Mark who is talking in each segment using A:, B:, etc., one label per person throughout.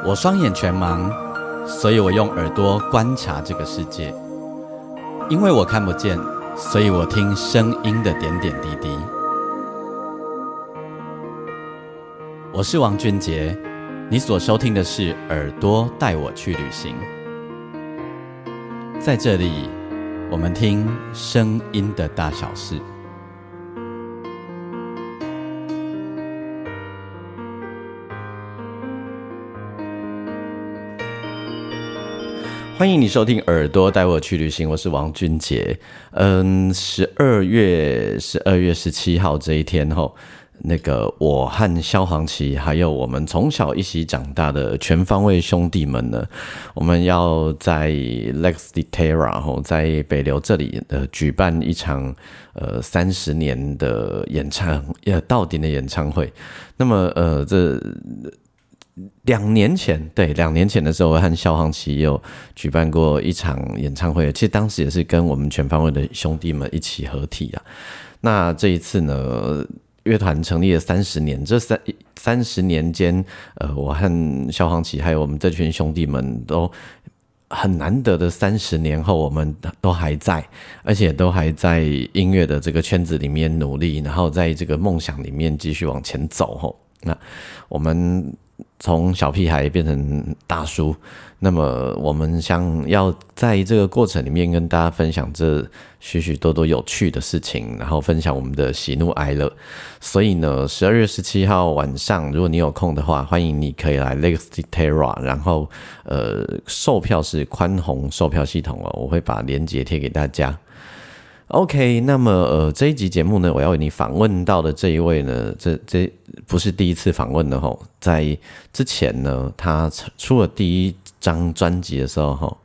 A: 我雙眼全盲，所以我用耳朵觀察這個世界。因為我看不見，所以我聽聲音的點點滴滴。我是王俊傑，你所收聽的是《耳朵帶我去旅行》。在這裡，我們聽聲音的大小事。歡迎你收聽《耳朵帶我去旅行》，我是王俊傑。12月17號這一天吼，那個我和蕭煌奇，還有我們從小一起長大的全方位兄弟們呢，我們要在 Lex de Terra 吼，在北流這裡舉辦一場30年的演唱到頂的演唱會。那麼這兩年前，對，2年前的時候，我和蕭煌奇有舉辦過一場演唱會，其實當時也是跟我們全方位的兄弟們一起合體啊。那這一次呢，樂團成立了三十年，這三十年間，我和蕭煌奇還有我們這群兄弟們都很難得的三十年後，我們都還在，而且都還在音樂的這個圈子裡面努力，然後在這個夢想裡面繼續往前走。吼，那我們從小屁孩變成大叔，那麼我們想要在這個過程裡面跟大家分享這許許多多有趣的事情，然後分享我們的喜怒哀樂。所以呢，12月17號晚上，如果你有空的話，歡迎你可以來 Lex Terra，然後售票是寬宏售票系統哦，我會把鏈接貼給大家。OK，那麼這一集節目呢，我要為你訪問到的這一位呢，這不是第一次訪問了吼，在之前呢，他出了第一張專輯的時候吼，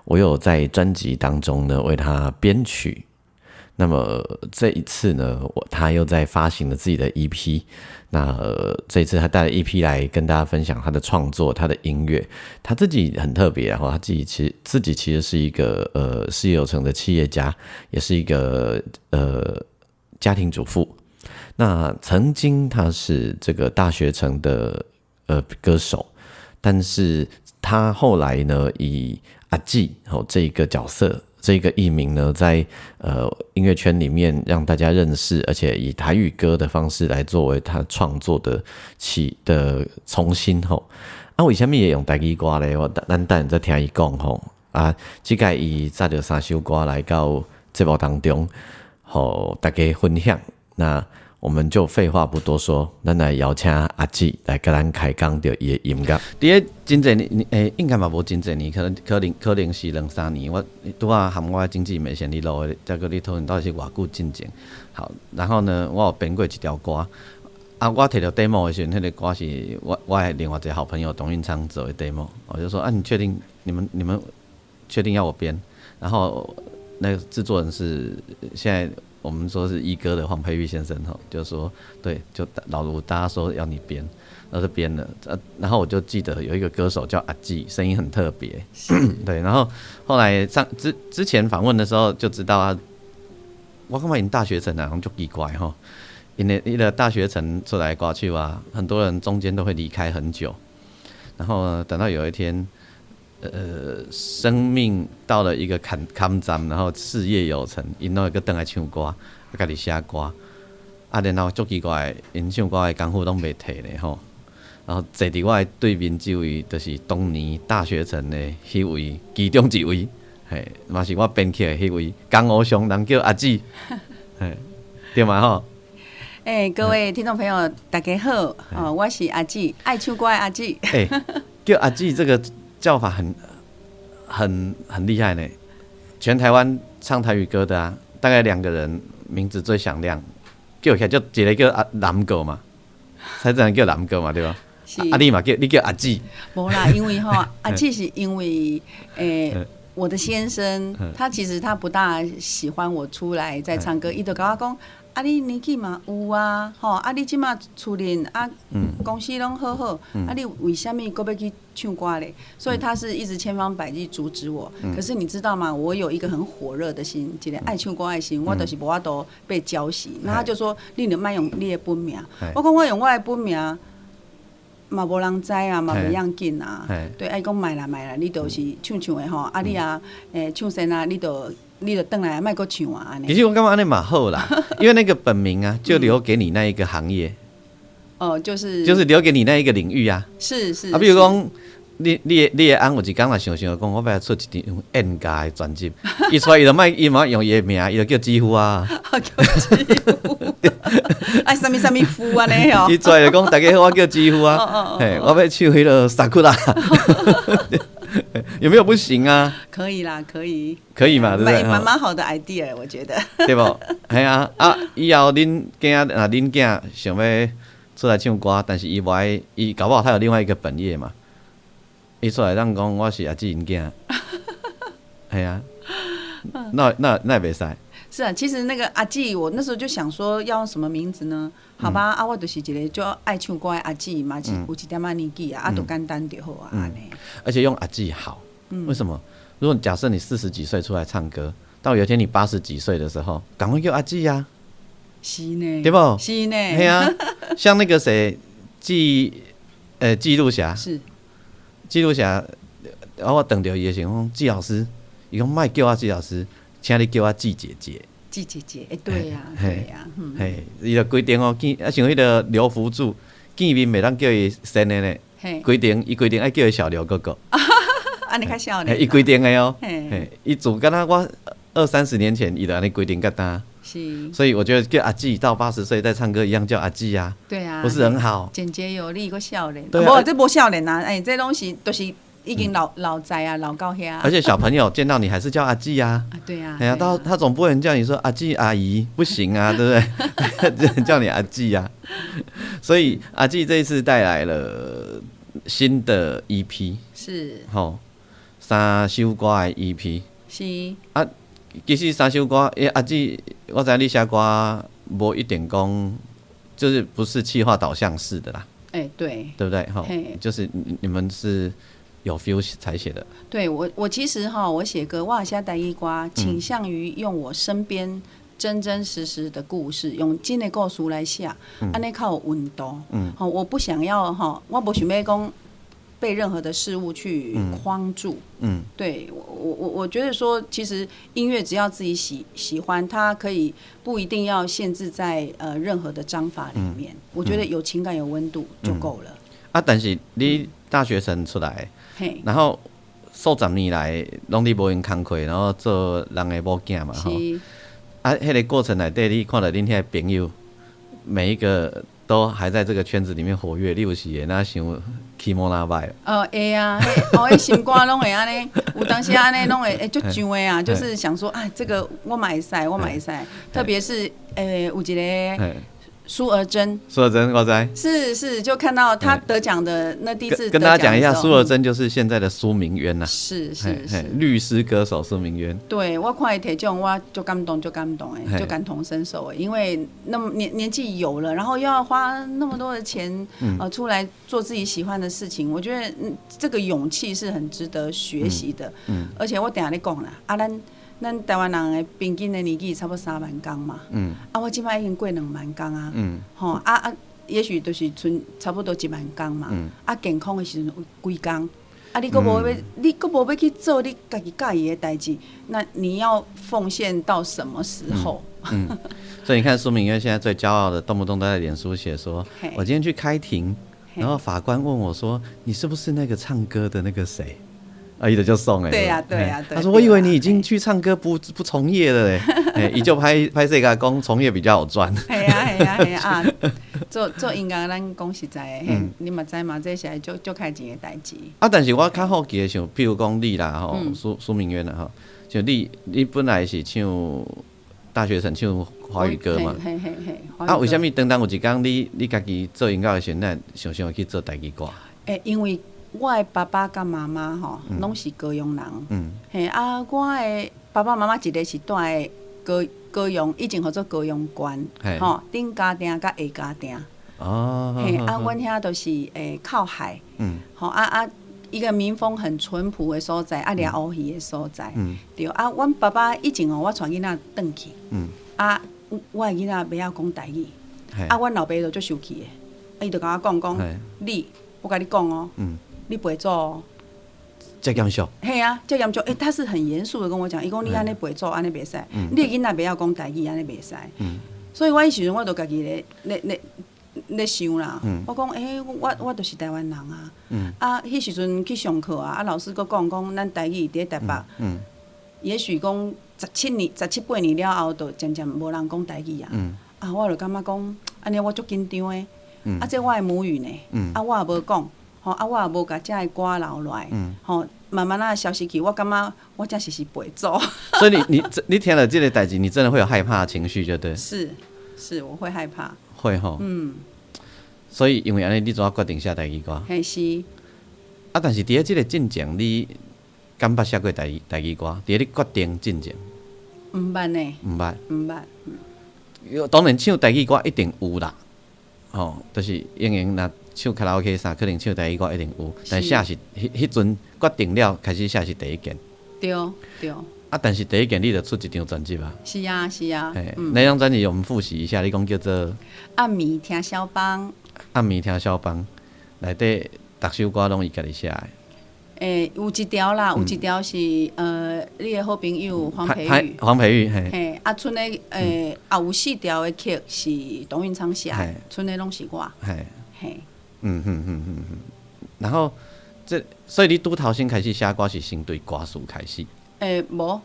A: 我有在專輯當中呢為他編曲。那麼這一次呢，他又在發行了自己的 EP。那這一次他帶了 EP 來跟大家分享他的創作，他的音樂。他自己很特別，然後他自己其實是一個事業有成的企業家，也是一個家庭主婦。那曾經他是這個大學城的歌手，但是他後來呢以阿紀哦這個角色，這個藝名呢，在音樂圈裡面讓大家認識，而且以台語歌的方式來作為他創作的起的重新吼。啊，為啥物會用台語歌咧？我咱等下再聽伊講吼。啊，這擺伊紮著三首歌來到節目當中，予大家分享。那我們就廢話不多說，咱來邀請阿紀來共咱開講著伊的音樂。佇咧真濟年，應該嘛無真濟年，可能是兩三年。我拄仔含我的經紀美賢佇路的，才閣咧討論到底是偌久進前。好，然後呢，我有編過一條歌，啊，我提著 demo 的時陣，彼個歌是我的另外一個好朋友董運昌做的 demo。我就說啊，你確定你們確定要我編？然後那個製作人是現在我們說是一哥的黃佩玉先生吼，就說對，就老盧大家說要你編，然後就編了。然後我就記得有一個歌手叫阿紀，聲音很特別，對。然後後來上之前訪問的時候就知道啊，我感覺𪜶大學城啊，足奇怪吼，因為一個大學城出來歌手啊，很多人中間都會離開很久，然後等到有一天，生命到了一個坎坎站，然後事業有成，𪜶攏會閣轉來唱歌，家己寫歌，啊，然後足奇怪，𪜶唱歌的功夫攏袂退咧吼。然後坐佇我的對面這位，就是當年大學城的彼位其中一位，嘿，嘛是我編曲的彼位，江湖上人叫阿紀，嘿，對嗎吼？
B: 欸，各位聽眾朋友，大家好，哦，我是阿紀，愛唱歌的阿紀。
A: 欸，叫阿紀這個叫法很厲害呢，全台灣唱台語歌的啊，大概兩個人名字最響亮，叫起來就一個叫阿南哥嘛，才這樣叫南哥嘛，對吧？
B: 是。
A: 啊，你嘛叫你叫阿紀。
B: 無啦，因為吼阿紀是因為我的先生他其實他不大喜歡我出來在唱歌，伊就共我講，啊你年紀嘛有啊，吼，啊你這馬厝裡啊，公司攏好好，啊你為啥物閣欲去唱歌咧？所以他是一直千方百計阻止我。可是你知道嗎？我有一個很火熱的心，一個愛唱歌的心，我就是無法度被澆熄。那他就說：你著莫用你的本名。我講我用我的本名，嘛無人知啊，嘛袂要緊啊。對，伊講莫啦莫啦，你就是唱唱的吼，啊你啊，唱先啊，你就轉來，莫閣唱啊按呢。
A: 其實我感覺按呢嘛好啦，因為那個本名啊，就留給你那一個行業。
B: 哦，就是
A: 就是留給你那一個領域啊。
B: 是是。
A: 啊，比如講，你的翁有一工若想想講，我欲出一張演歌的專輯，伊出來伊就莫伊嘛用伊的名，伊就叫姊夫啊。
B: 叫姊夫。哎，啥物啥物夫按呢哦。
A: 伊出來就講，大家好，我叫姊夫啊。嘿，我欲唱彼个 Sakura。有沒有不行啊？
B: 可以啦，可以。
A: 可以嘛？對不對？
B: 蠻好的 idea，我覺得。
A: 對無？係啊，啊，以後恁囝若恁囝想欲出來唱歌，但是伊無愛，伊搞不好他有另外一個本業嘛。伊出來當講我是阿姊𪜶囝，係啊，那袂使。
B: 是啊，其實那個阿姊，我那時候就想說要用什麼名字呢？好吧，啊，我就是一個就愛唱歌的阿姊嘛，有一點仔年紀啊，啊，就簡單就好啊，按呢。
A: 而且用阿姊好，為什麼？如果假設你40幾歲出來唱歌，到有一天你80幾歲的時候，趕快叫阿姊啊。
B: 是呢。
A: 對無？
B: 是呢。
A: 係啊，像那個誰，紀錄俠。
B: 是。
A: 紀錄俠，我碰著伊的時候，講紀老師，伊講莫叫我紀老師，請你叫我紀姐姐。
B: 紀姐姐，欸，對呀，對呀，
A: 嘿，伊就規定哦，見啊像彼個劉福助，見面袂當叫伊先的呢，規定伊規定愛叫伊小劉哥哥。
B: 按呢較少年。
A: 伊規定的哦，嘿，伊自敢若我二三十年前，伊就按呢規定佮呾。
B: 是。
A: 所以我覺得叫阿姊到80歲再唱歌一樣叫阿姊啊。
B: 對啊。
A: 不是很好。
B: 簡潔有力，閣少年。無，這無少年啊，欸，這攏是都是已經老老在啊，老到遐。
A: 而且小朋友見到你還是叫阿姊啊。
B: 啊，對啊。
A: 哎呀，他總不能叫你說阿姊阿姨，不行啊，對不對？叫你阿姊啊。所以阿姊這一次帶來了新的 EP。
B: 是。
A: 吼，三首歌的 EP。
B: 是。
A: 啊，其實三首歌，欸，阿姊，我知你寫歌無一定講，就是不是企劃導向式的啦。
B: 欸，對。
A: 對不對？吼，就是你們是有 feel 才寫的。
B: 對我，我其實哈，我寫歌，我寫台語歌，傾向於用我身邊真真實實的故事，用真的故事來寫，按呢較有溫度。吼，我不想要哈，我無想欲講被任何的事物去框住。對我覺得說，其實音樂只要自己喜歡，它可以不一定要限制在任何的章法裡面。我覺得有情感有溫度就夠了。
A: 啊，但是你大學生出來，然後數十年來攏佇無閒工課，然後做人的某囝嘛，吼。啊，彼個過程內底，你看著恁遐朋友，每一個都還在這個圈子裡面活躍，你有時會哪想起毛哪擺？
B: 哦，會啊，哦，彼心肝攏會按呢，有當時按呢攏會足脹的啊，就是想說，哎，這個我嘛會使，我嘛會使，特別是有一個蘇爾珍，
A: 蘇爾珍，我知。
B: 是是，就看到他得獎的那第一次。
A: 跟大家講一下，蘇爾珍就是現在的蘇明淵吶。
B: 是是是，
A: 律師歌手蘇明淵。
B: 對，我看伊提獎，我就感動，就感動誒，就感同身受誒，因為那麼年紀有了，然後又要花那麼多的錢，出來做自己喜歡的事情，我覺得這個勇氣是很值得學習的。而且我定咧講啦，啊，咱台灣人的平均的年紀差不多3萬工嘛，啊，我這擺已經過2萬工啊，吼啊啊，也許就是賰差不多1萬工嘛，啊，健康的時陣有幾工，啊，你閣無欲，你閣無欲去做你家己佮意的代誌，那你要奉獻到什麼時候？
A: 嗯，所以你看蘇明淵現在最驕傲的，動不動都在臉書寫說，我今天去開庭，然後法官問我說，你是不是那個唱歌的那個誰？啊，伊就爽欸。
B: 對呀，對呀，
A: 他說：“我以為你已經去唱歌不從業了嘞。”伊就歹歹勢共講從業比較好賺。
B: 係啊，係啊，係啊！做做音樂，咱講實在的，你嘛知嘛？這是足足開錢的代誌。
A: 啊，但是我較好奇的像，譬如講你啦，吼，蘇明淵啦，吼，像你，你本來是唱大學生唱華語歌嘛？
B: 嘿嘿嘿。
A: 啊，為啥物當當有一工你家己做音樂的時陣，咱想想去做台語歌？
B: 欸，因為我的爸爸佮媽媽吼，攏是高雄人。嘿啊，我的爸爸媽媽一個是住佇高雄，以前號做高雄縣，吼，頂家埕佮下家埕。嘿啊，阮遐都是靠海。吼啊啊，一個民風很淳樸的所在，啊，掠烏魚的所在。對啊，阮爸爸以前哦，我帶囡仔轉去。啊，我的囡仔袂曉講台語。啊，阮老爸就足生氣的，啊，伊就共我講講，你。我共你講哦，你袂做哦。
A: 遮嚴肅。
B: 嘿啊，遮嚴肅，欸，他是很嚴肅的跟我講，伊講你按呢袂做，按呢袂使，你的囡仔袂曉講台語，按呢袂使。所以我彼時陣我就家己咧咧咧咧想啦，我講欸，我就是台灣人啊。啊，彼時陣去上課啊，啊老師閣講講，咱台語佇咧台北，也許講17年、十七八年了後，就漸漸無人講台語啊。啊，我就感覺講，按呢我足緊張的。啊，這我的母語呢，啊，我也無講，吼，啊，我也無共遮的歌留落來，吼，慢慢仔消失去，我感覺我這是袂祖。
A: 所以你聽了這個代誌，你真的會有害怕的情緒，就對。
B: 是，是，我會害怕。
A: 會吼。所以因為按呢，你怎決定寫台語歌？
B: 嘿是。
A: 啊，但是佇咧這個進前，你敢捌寫過台語歌？佇咧你決定進前。
B: 毋捌呢。
A: 毋捌。
B: 毋捌。
A: 當然唱台語歌一定有啦，吼，就是英英若唱卡拉 OK 啥，可能唱台語歌一定有，但寫是彼陣決定了開始寫是第一件。
B: 對對。
A: 啊，但是第一件你就出一張專輯啊。
B: 是啊是啊。
A: 嘿，那張專輯我們複習一下，你講叫做。
B: 暗暝聽蕭邦。
A: 暗暝聽蕭邦，內底逐首歌攏伊家己寫的。
B: 欸，有一條啦，有一條是你的好朋友黃培玉。
A: 黃培玉，嘿。
B: 嘿，啊，賰的啊有四條的曲是董運昌寫的，賰的攏是我。
A: 嘿。
B: 嘿。
A: 然後這，所以你拄頭先開始寫歌是先對歌詞開始。
B: 欸，無。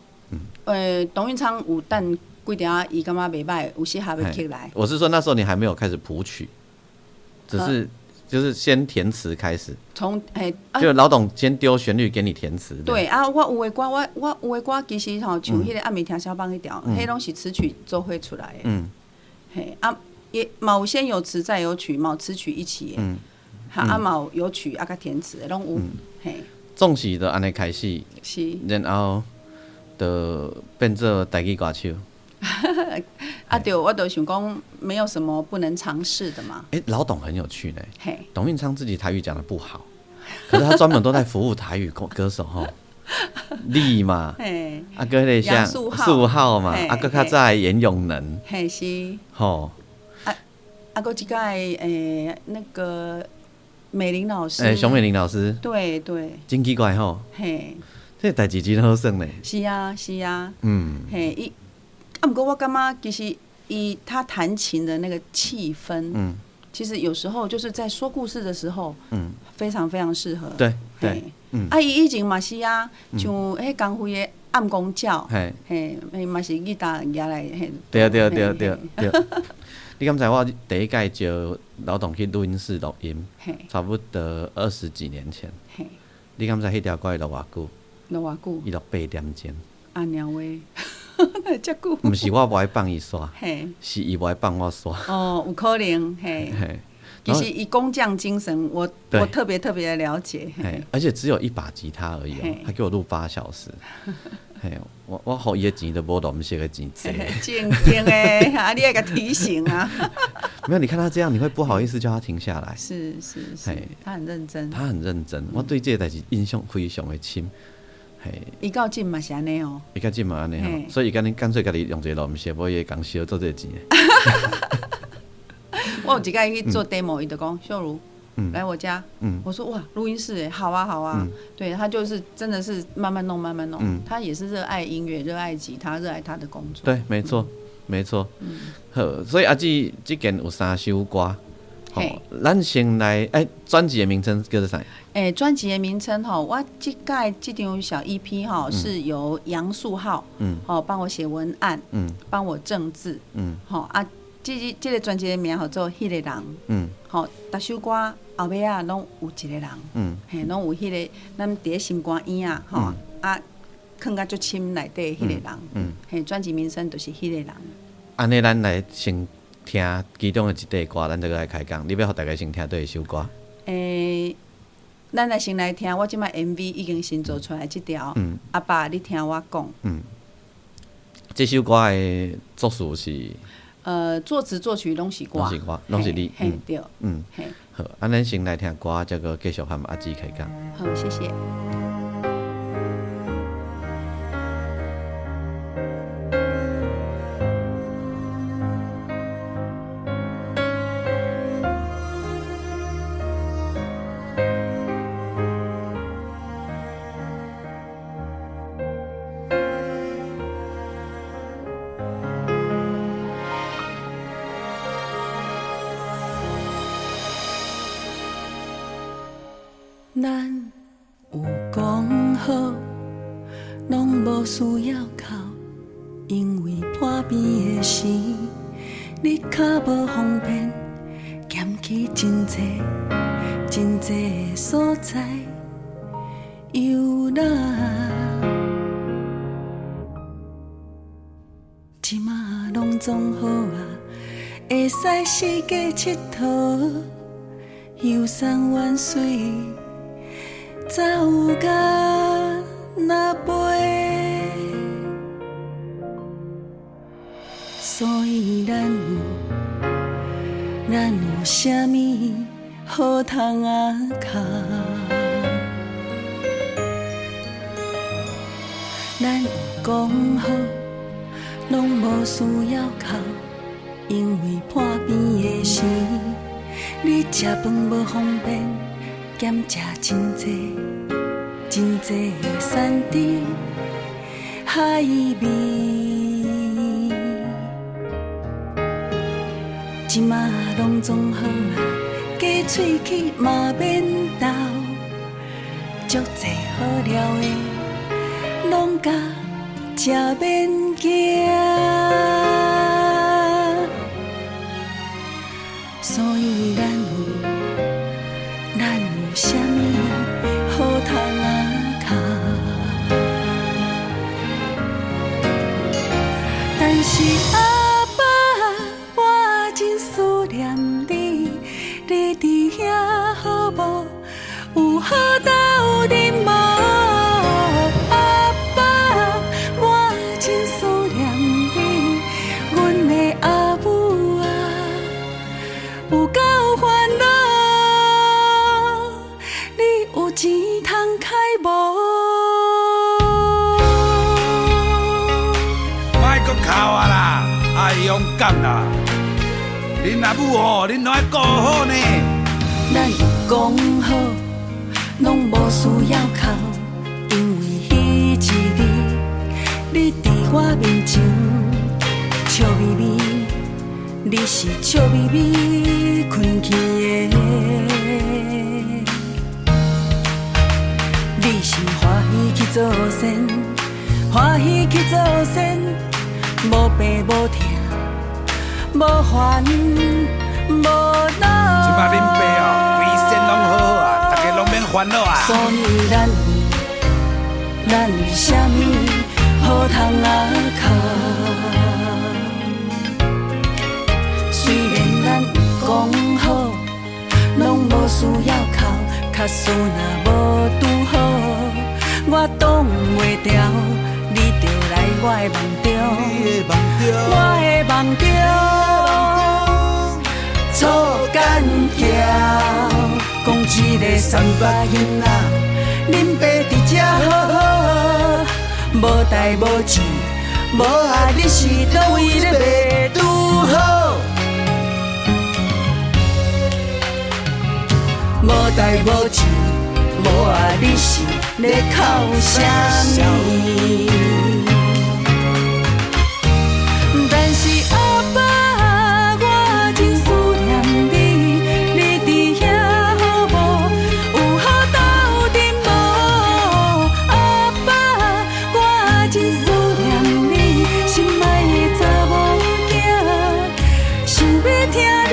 B: 欸，董運昌有等幾條，伊感覺袂䆀，有適合的曲來。
A: 我是說那時候你還沒有開始譜曲，只是。就是先填詞開始，
B: 從嘿，
A: 就老董先丟旋律給你填詞。
B: 對啊，我有的歌，我有的歌其實吼，像彼個暗暝聽蕭邦彼條，彼攏是詞曲做伙出來的。嘿啊，也嘛有先有詞再有曲，嘛有詞曲一起。哈啊嘛有曲啊，佮填詞的攏有。嘿。
A: 總是就按呢開始，
B: 是，
A: 然後就變做台語歌手。
B: 啊對，我就想講，沒有什麼不能嘗試的嘛。
A: 欸，老董很有趣呢。
B: 嘿，
A: 董運昌自己台語講得不好，可是他專門都在服務台語歌手吼。你嘛，啊閣彼个啥樹浩嘛，啊閣較早的嚴永能，
B: 嘿是，
A: 吼，
B: 啊啊閣這個欸那個美玲老師，
A: 欸熊美玲老師，
B: 對對，
A: 真奇怪吼，
B: 嘿，
A: 這個代誌真好耍呢。
B: 是啊是啊，嘿伊。啊，毋過我感覺其實伊他彈琴的那個氣氛，其實有時候就是在說故事的時候，非常非常適合。
A: 對對，
B: 啊，伊以前嘛是啊，像彼江輝的暗公鳥，嘿，嘛是吉他舉來，嘿。
A: 對對對對對。你敢知我第一擺招老董去錄音室錄音，差不多20幾年前。你敢知彼條歌伊錄偌久？
B: 錄偌久？
A: 伊錄8點鐘。
B: 按呢話。遮久。
A: 毋是我無愛放伊煞，是伊無愛放我煞。
B: 哦，有可能，嘿。其實伊工匠精神，我特別特別的了解。
A: 而且只有一把吉他而已哦，他給我錄8小時。嘿，我予伊的錢都無錄音室的錢濟。
B: 正經的，啊，你愛共提醒啊。
A: 沒有，你看他這樣，你會不好意思叫他停下來。
B: 是是是，他很認真。
A: 他很認真，我對這個代誌印象非常的深。
B: 伊到今嘛是按呢哦。
A: 伊到今嘛按呢吼，所以伊乾脆家己用一個錄音室，無伊會共燒做這個錢。
B: 我有一擺去做 demo，伊就講秀如，來我家。我說哇，錄音室欸，好啊好啊。對，他就是真的是慢慢弄慢慢弄，他也是熱愛音樂，熱愛吉他，熱愛他的工作。
A: 對，沒錯，沒錯。好，所以阿姊這件有三首歌。好，咱先來，欸，專輯的名稱叫做啥？
B: 欸，專輯的名稱吼，我這擺這張小 EP 吼，是由楊樹浩，吼幫我寫文案，幫我正字，吼啊，這個專輯的名號做《彼個人》，吼，逐首歌後尾仔攏有一個人，嘿，攏有彼個咱佇咧心肝耳仔，吼啊，囥甲足深內底彼個人，嘿，專輯名稱就是彼個人。
A: 按呢，咱來先聽其中的一塊歌，咱再來開講。你欲予大家先聽佗一首歌？
B: 欸，咱來先來聽，我這擺 MV 已經先做出來這條。阿爸，你聽我講。
A: 這首歌的作詞是？
B: 作詞作曲攏是我。
A: 攏是我，攏是你。
B: 嘿，對。嘿。
A: 好，按呢先來聽歌，再閣繼續和阿姊開講。
B: 好，謝謝。無需要哭，因為破病的時，你較無方便，兼去真濟真濟所在遊覽。這馬攏總好啊，會使四界𨑨迌，遊山玩水，走甲若飛。所以咱有啥物好通仔哭？咱有講好，攏無需要哭，因為破病的時，你食飯無方便，兼食真濟真濟山珍海味。這馬攏總好啊，加喙齒嘛免鬥，足濟好料的，攏共食免驚。所以咱有啥物好通仔哭？但是阿爸，我真思念你，你佇遐好無？有好鬥陣無？阿爸，我真思念你，阮的阿母啊，有夠煩惱，你有錢通開無？
C: 莫閣哭啊啦，愛勇敢啦！恁阿母吼，恁攏愛顧好呢。
B: 咱有講好，攏無需要哭，因為彼一日，你佇我面前笑眯眯，你是笑眯眯睏去的，你是歡喜去做仙，歡喜去做仙，無病無疼，無煩無惱。
C: 這擺恁爸哦，規身攏好好啊，大家攏免煩惱啊。
B: 所以咱有啥物好通仔哭？雖然咱有講好，攏無需要哭，假使若無拄好，我擋袂牢，你就來我的夢中，我的夢中，草間橋，講一个三八囡仔，恁爸佇遮好好，無代無誌，無愛你是佗位咧袂拄好？無代無誌，無愛你是咧哭啥物？但是阿爸，我真思念你，你佇遐好無？有好鬥陣無？阿爸，我真思念你，心愛的查某囝，想欲聽你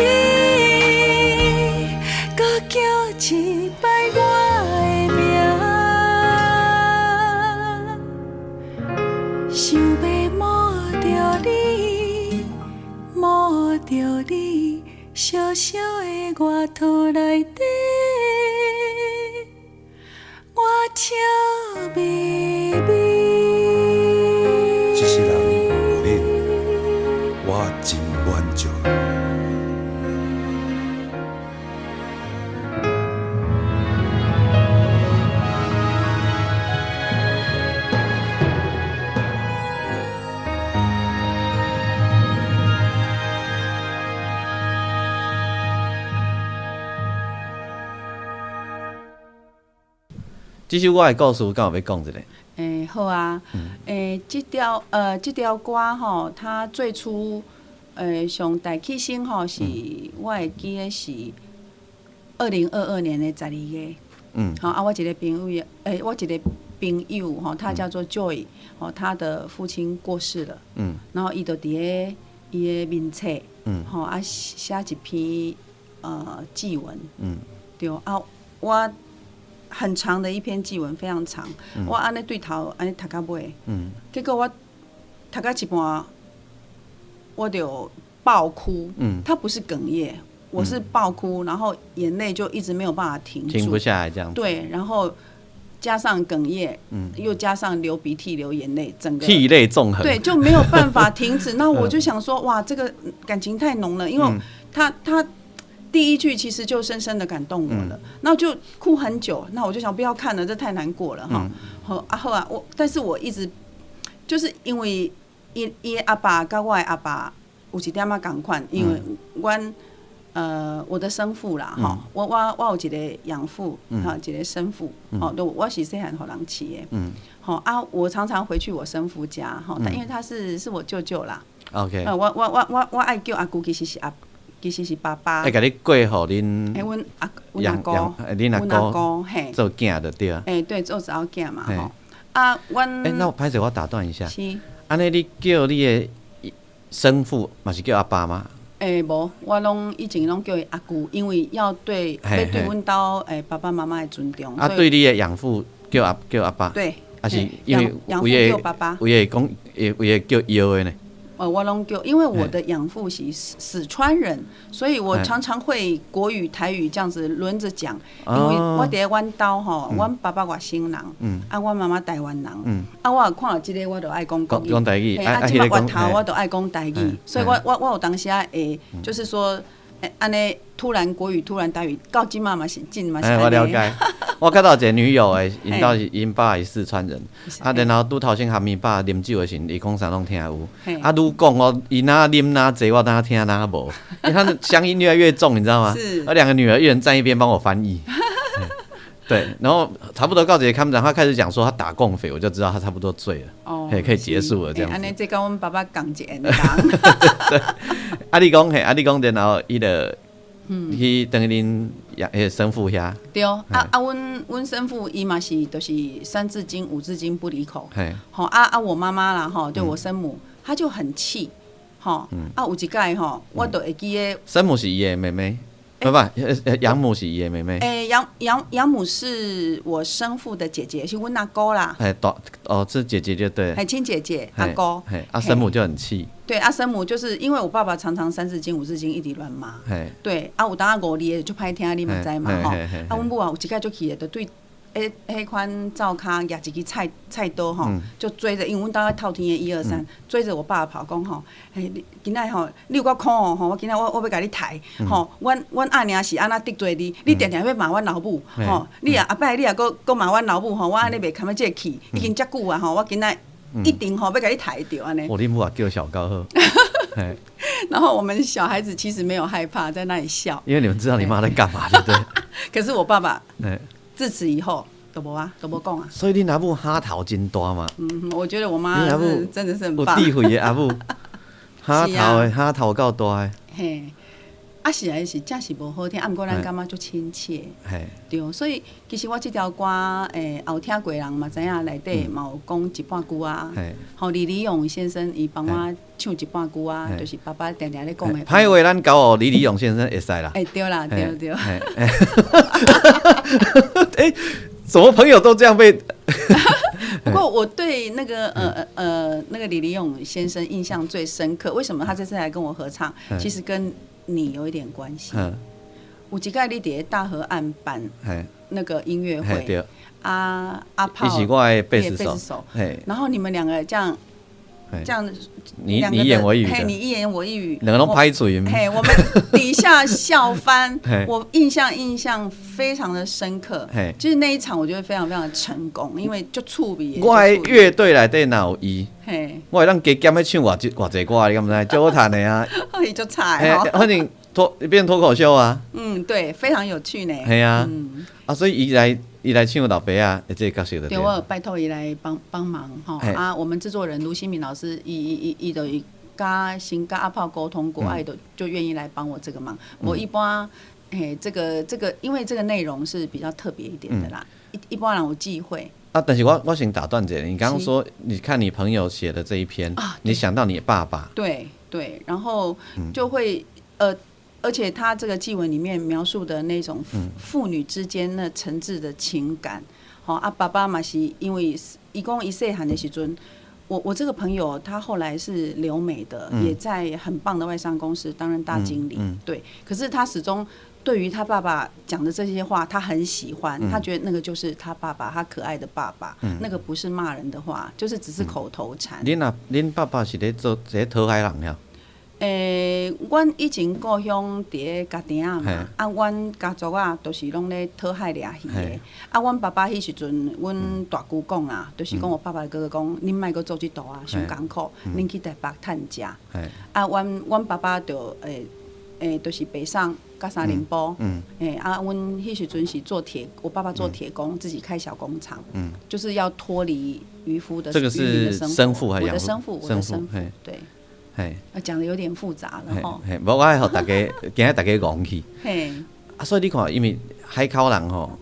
B: 閣叫一擺我的名，想欲摸著你，摸著你小小的外套內底，我笑眯眯。
C: 這世人有恁，我真滿足。
A: 這首歌的故事，敢有欲講一下？
B: 欸，好啊。欸，這條歌吼，它最初上大起先吼，是我會記得是2022年的12月。吼啊，我一個朋友，欸，我一個朋友吼，他叫做 Joy，哦，他的父親過世了，然後伊就佇咧伊的面冊，吼啊寫一篇祭文，對啊，我很長的一篇祭文，非常長，我按呢對頭按呢讀到尾，結果我讀到一半，我就爆哭，他不是哽咽，我是爆哭，然後眼淚就一直沒有辦法停住，
A: 停不下來這樣子。
B: 對，然後加上哽咽，又加上流鼻涕、流眼淚，整個
A: 涕淚縱橫，
B: 對，就沒有辦法停止。那我就想說，哇，這個感情太濃了，因為他第一句其實就深深的感動我了，那就哭很久。那我就想不要看了，這太難過了哈。好啊，好啊，我但是我一直就是因為伊伊阿爸佮我的阿爸有一點仔仝款，因為阮我的生父啦，吼，我有一個養父，哈，一個生父，吼，都我是細漢予人飼的，吼啊，我常常回去我生父家，吼，但因為他是我舅舅啦
A: ，OK，
B: 我愛叫阿舅，其實是爸爸。
A: 會共你過予恁，
B: 欸，阮阿阮阿姑，
A: 恁阿
B: 姑，嘿，
A: 做囝就對啊。
B: 欸，對，做查某囝嘛，吼。啊，阮。
A: 欸，那我歹勢，我打斷一下。
B: 是。
A: 按呢，你叫你的生父嘛是叫阿爸嗎？
B: 欸，無，我攏以前攏叫伊阿舅，因為要對欲對阮兜欸爸爸媽媽的尊重。
A: 啊，對你的養父叫阿爸。
B: 對。
A: 啊是因為
B: 養父叫爸爸。
A: 有的講，有的叫幺的呢。
B: 我攏叫，因為我的養父是四川人，所以我常常會國語、台語這樣子輪着講。因為我佇咧阮兜吼，阮爸爸外省人，啊，阮媽媽台灣人，啊，我看著這个我就愛講國語，
A: 講台語，
B: 啊，這擺越頭我就愛講台語，所以我有當時仔會，就是說，按呢突然國語突然台語，到這馬嘛是真嘛是。
A: 我了解。我較早一個女友的，𪜶兜是𪜶爸是四川人，啊，然後拄頭先含伊爸啉酒的時陣，伊講啥攏聽有，啊，愈講我伊若啉若濟，我當聽若無，因為他的鄉音越來越重，你知道嗎？
B: 是。
A: 我兩個女兒一人站一邊幫我翻譯。對，然後差不多到這個看，他開始講說他打共匪，我就知道他差不多醉了，哦，可以結束了這樣子。
B: 按呢，這佮阮爸爸仝一緣的人。
A: 對，啊，你講嘿，啊，你講然後伊就去轉去恁養彼个生父遐。
B: 對，啊啊，阮生父伊嘛是，就是三字經五字經不離口。吼啊啊，我媽媽啦，吼，對我生母，她就很氣，吼，啊，有一擺吼，我就會記得。
A: 生母是伊的妹妹。不不，養母是伊的妹妹。
B: 欸，養母是我生父的姐姐，是阮阿姑啦。
A: 哎，大哦，是姐姐就對。
B: 係親姐姐，阿姑。
A: 嘿，啊，生母就很氣。
B: 對，啊，生母就是因為我爸爸常常三字經五字經一直亂罵。對，啊，有當仔五字的就歹聽，你嘛知嘛吼。啊，阮母啊有一擺足氣的，就對，彼款灶跤舉一支菜刀吼，就追著，因為阮兜透天的一二三，追著我爸爸跑，講吼，嘿，你今仔吼，你有夠可惡吼，我今仔我欲共你刣吼，阮阿娘是按怎得罪你，你定定欲罵阮老母吼，你若後擺你若閣閣罵阮老母吼，我按呢袂堪得這个氣，已經遮久啊吼，我今仔一定吼欲共你刣著按呢。
A: 我恁母也叫小高好。
B: 然後我們小孩子其實沒有害怕，在那裡笑。
A: 因為你們知道你媽在幹嘛，對不對？
B: 可是我爸爸，自此以後都無啊，都無講啊。
A: 所以恁阿母哈頭真大嘛？
B: 嗯，我覺得我媽真的是很棒。
A: 有智慧的阿母，哈頭的哈頭夠大的。
B: 嘿，啊是啊是，真是無好聽，啊毋過咱感覺足親切。對，所以其實我這條歌，欸，有聽過人嘛知影內底嘛有講一半句啊。吼，李李勇先生伊幫我唱一半句啊，就是爸爸定定咧講的。
A: 歹話咱交予李李勇先生會使啦。
B: 欸，對啦，對對。
A: 欸，什麼朋友都這樣被？
B: 不過我對那個李李勇先生印象最深刻。為什麼他這次來跟我合唱？其實跟你有一點關係。有一擺你佇咧大河岸辦那個音樂會，阿炮，
A: 伊是我的貝斯手，然
B: 後你們兩個這樣這樣，
A: 你一言我一語，
B: 嘿，你一言我一語，
A: 兩個攏拍嘴，
B: 嘿，我們底下笑翻，我印象非常的深刻，就是那一場我覺得非常非常的成功，因為足趣味。
A: 我的樂隊內底若有伊，我會當加減欲唱偌濟偌濟歌，你敢毋知？足好趁的啊，
B: 伊足彩哦，
A: 反正變脫口秀啊，
B: 嗯，對，非常有趣呢，
A: 係啊，啊，所以伊來唱老爸仔，這個角色就
B: 對，我有拜託伊來幫幫忙吼啊！我們製作人盧新敏老師，伊就先佮阿炮溝通過，啊，伊就願意來幫我這個忙。我一般，嘿，這個，因為這個內容是比較特別一點的啦，一般人有忌諱。
A: 啊，但是我先打斷者，你剛剛說，你看你朋友寫的這一篇，你想到你爸爸，
B: 對對，然後就會而且他這個祭文裡面描述的那種父女之間那誠摯的情感，吼啊，爸爸嘛是因為伊講伊細漢的時陣，我這個朋友他後來是留美的，也在很棒的外商公司擔任大經理，對，可是他始終對於他爸爸講的這些話，他很喜歡，他覺得那個就是他爸爸，他可愛的爸爸，那個不是罵人的話，就是只是口頭禪。
A: 恁啊，恁爸爸是咧做這討海人呀？
B: 阮以前故鄉佇咧家庭仔嘛，啊，阮家族啊，都是攏咧討海掠魚的。啊，阮爸爸彼時陣，阮大姑講啊，就是講我爸爸的哥哥講，恁莫閣做這道啊，傷艱苦，恁去台北趁食。啊，阮爸爸就就是北上佮三重埔。啊，阮彼時陣是做鐵，我爸爸做鐵工，自己開小工廠。就是要脫離漁夫的
A: 這個是生父還是
B: 我的生父，我的生父，對。
A: 嘿，
B: 啊，講得有點複雜了吼。
A: 嘿，無我愛予大家，今日大家戇去。
B: 嘿，
A: 啊，所以你看，因為海口人吼，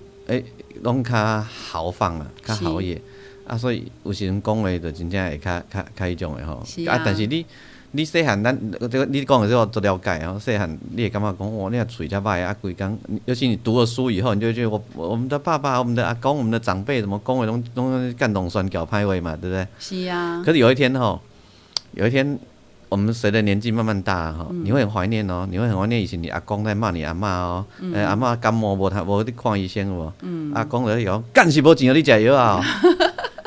A: 攏較豪放啊，較豪野，啊，所以有時陣講話就真正會較彼種的吼。啊，但是你細漢，咱這個你講的這個我足了解吼。細漢你會感覺講，哇，你若喙遮歹啊，規工，尤其你讀了書以後，你就覺得我們的爸爸、我們的阿公、我們的長輩怎麼講話攏攏干動宣教歹話嘛，對不對？
B: 是啊。
A: 可是有一天吼，有一天，我們隨著年紀慢慢大哈，你會很懷念哦，你會很懷念以前你阿公在罵你阿嬤哦，阿嬤感冒無通無去看醫生無，阿公就講，敢是無錢予你食藥啊，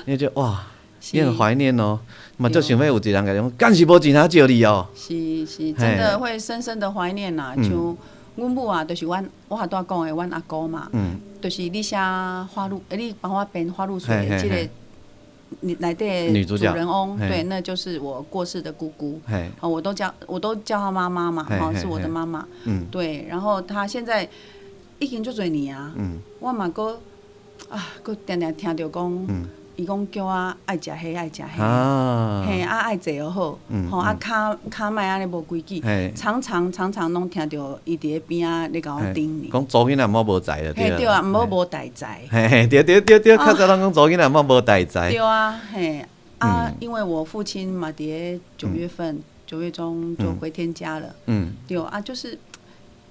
A: 你就哇，你很懷念哦，嘛就想欲有一個人共你講，敢是無錢通照你哦，
B: 是是，真的會深深的懷念呐，像阮母啊，就是阮我拄仔講的，阮阿姑嘛，就是你寫花露，你幫我編花露水的這個。你來的主人翁，對，那就是我過世的姑姑，我都叫她媽媽嘛，是我的媽媽，對，然後她現在已經足濟年啊，我嘛閣啊，閣定定聽著講，伊講叫我愛食彼愛食彼，嘿啊愛坐好，吼啊跤跤莫按呢無規矩，常常常常攏聽著伊佇咧邊仔咧共我叮嚀。
A: 講查某囡仔毋好無才就對。
B: 嘿對啊，毋好無代才。
A: 嘿嘿對對對對，較早攏講查某囡仔毋好無代才。
B: 對啊，嘿啊，因為我父親嘛，佇咧9月份9月中就回天家了。對啊，就是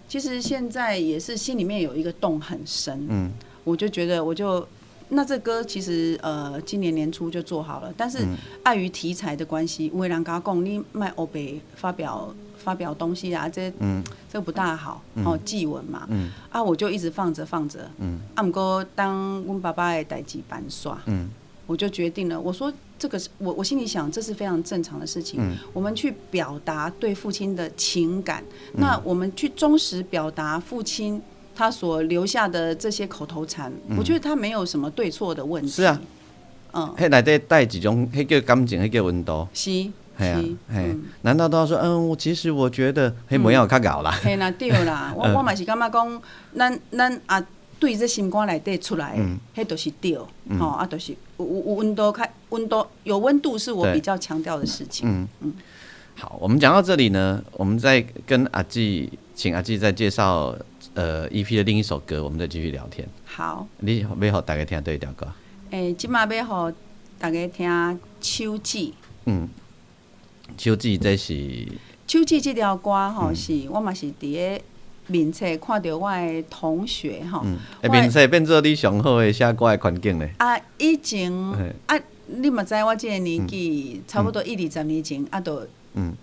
B: 其實現在也是心裡面有一個洞很深。我就覺得我就。那這歌其實今年年初就做好了，但是礙於題材的關係，有的人共我講你莫烏白發表東西啊，這不大好，哦，祭文嘛，啊，我就一直放着放着，啊，毋過當阮爸爸的代誌辦煞，我就決定了，我說這個是我心裡想這是非常正常的事情，我們去表達對父親的情感，那我們去忠實表達父親他所留下的這些口頭禪，我覺得他沒有什麼對錯的問題。
A: 是啊，彼內底帶一種，彼叫感情，彼叫溫度。
B: 是，
A: 嘿啊，嘿，難道都要說，我其實我覺得，彼無影有較𠢕啦。
B: 嘿啦，對啦，我嘛是感覺講，咱啊，對這心肝內底出來的，彼就是對，吼啊，就是有溫度，較溫度有溫度，是我比較強調的事情。
A: 嗯嗯。好，我們講到這裡呢，我們再跟阿紀，請阿紀再介紹。EP 的另一首歌，我們再繼續聊天。
B: 好，
A: 你欲予大家聽佗一條歌？
B: 這馬欲予大家聽《手指》。
A: 手指這是。
B: 手指這條歌吼，是我嘛是佇咧面冊看著我的同學吼。
A: 面冊變做你上好的寫歌的環境咧。
B: 啊，以前啊，你嘛知我這個年紀，差不多一二十年前啊，就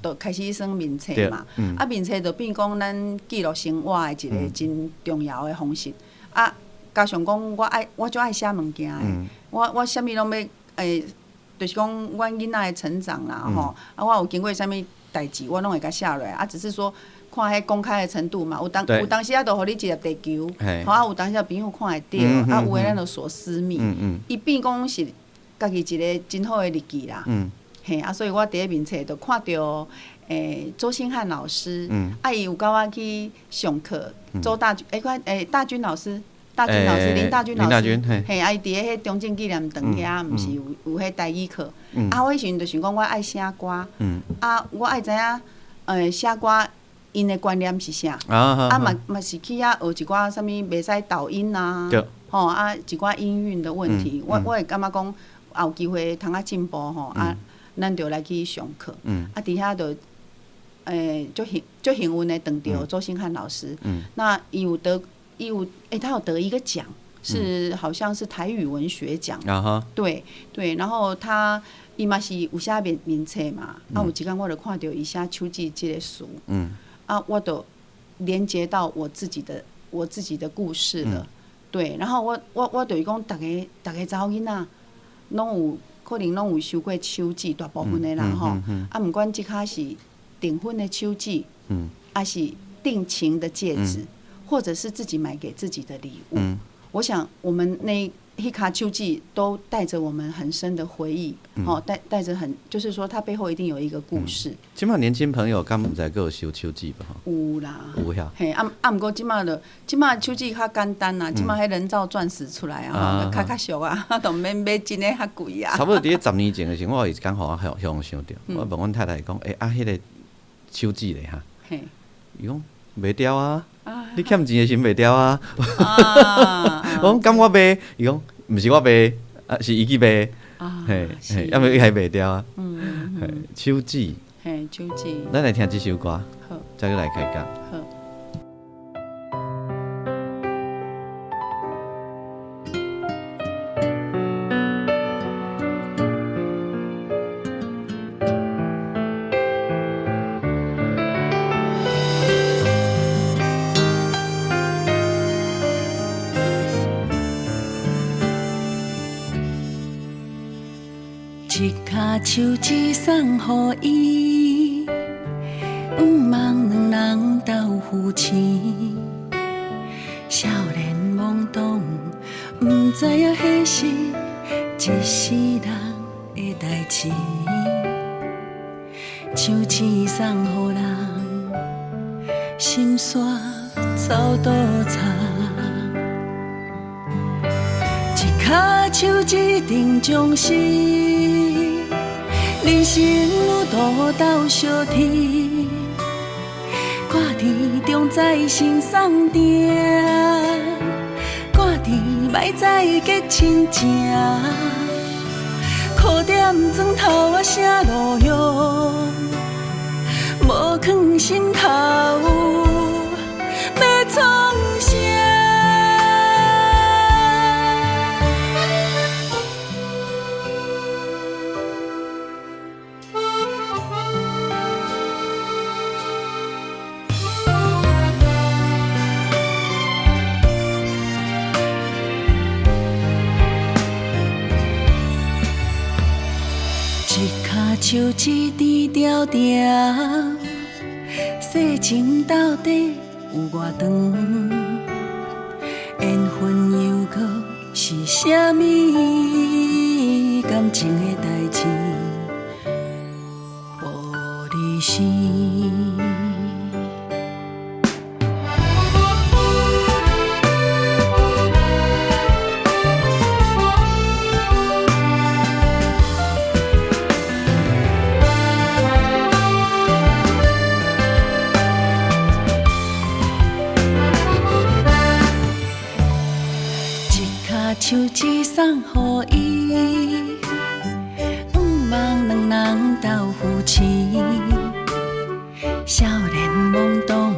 B: 就開始耍面冊嘛，啊面冊就變講咱記錄生活的一個真重要的方式。啊，加上講我愛我足愛寫物件的，我啥物攏欲就是講阮囡仔的成長啦吼，啊我有經過啥物代誌，我攏會共寫落來。啊，只是說看彼公開的程度嘛，有當時啊，就予你一粒地球，吼啊有當時朋友看會著，啊有的咱就鎖私密。伊變講是家己一個真好的日記啦。嘿啊，所以我佇咧面冊就看著周興漢老師，啊伊有共我去上課，周大軍快大軍老師，大軍老師林大軍老師，嘿啊伊佇咧彼中正紀念堂遐，毋是有彼台語課，啊我彼時陣就想講我愛寫歌，啊我愛知影寫歌𪜶的觀念是啥，啊嘛嘛是去遐學一寡啥物袂使抖音啊，吼啊，一寡音韻的問題，我會感覺講，有機會通較進步吼啊，咱就來去上課。啊，佇遐就足幸運的碰著周興漢老師。那伊有得，伊有他有得一個獎，是好像是台語文學獎。
A: 啊哈。
B: 對對，然後他伊嘛是有寫面冊嘛，啊，有一工我就看著伊寫手指這个詞，啊，我就連接到我自己的故事了。對，然後我就是講，逐个查某囡仔攏有可能攏有收過手指，大部分的人吼，啊，毋管這跤是訂婚的手指，抑是定情的戒指，或者是自己買給自己的禮物。我想，我們那彼跤手指都帶着我們很深的回憶，吼，帶着很，就是說，它背後一定有一個故事。
A: 這馬年輕朋友敢毋知閣有收手指無？
B: 有啦，
A: 有遐。
B: 嘿，啊啊，毋過這馬就這馬手指較簡單啦，這馬彼人造鑽石出來啊，較較俗啊，都毋免買真的較貴啊。
A: 差不多佇咧10年前的時，我有一工予我予想著，我問阮太太講，欸啊，彼个手指咧哈？伊講賣掉啊，你欠錢的時賣掉啊。我講敢我賣？伊講毋是我賣，啊是伊去賣。嘿，嘿，啊欲伊還賣掉啊。嘿，手指。
B: 嘿，手指。
A: 咱來聽這首歌，
B: 好，
A: 再閣來開講。
B: 好。
D: 一跤手指送予伊，毋望兩人鬥夫妻。少年懵懂，毋知影彼是一世人的代誌。手指送予人，心煞走倒藏。一跤手指定終身，人生路途斗相天，看天中在心送定，看天歹再结亲情，苦踮砖头仔写路用，无囥心头，欲创啥？手指甜条条，世情到底有偌長？緣分又閣是啥物感情的代誌？玻璃心。手指送予伊，毋望兩人鬥夫妻。少年懵懂，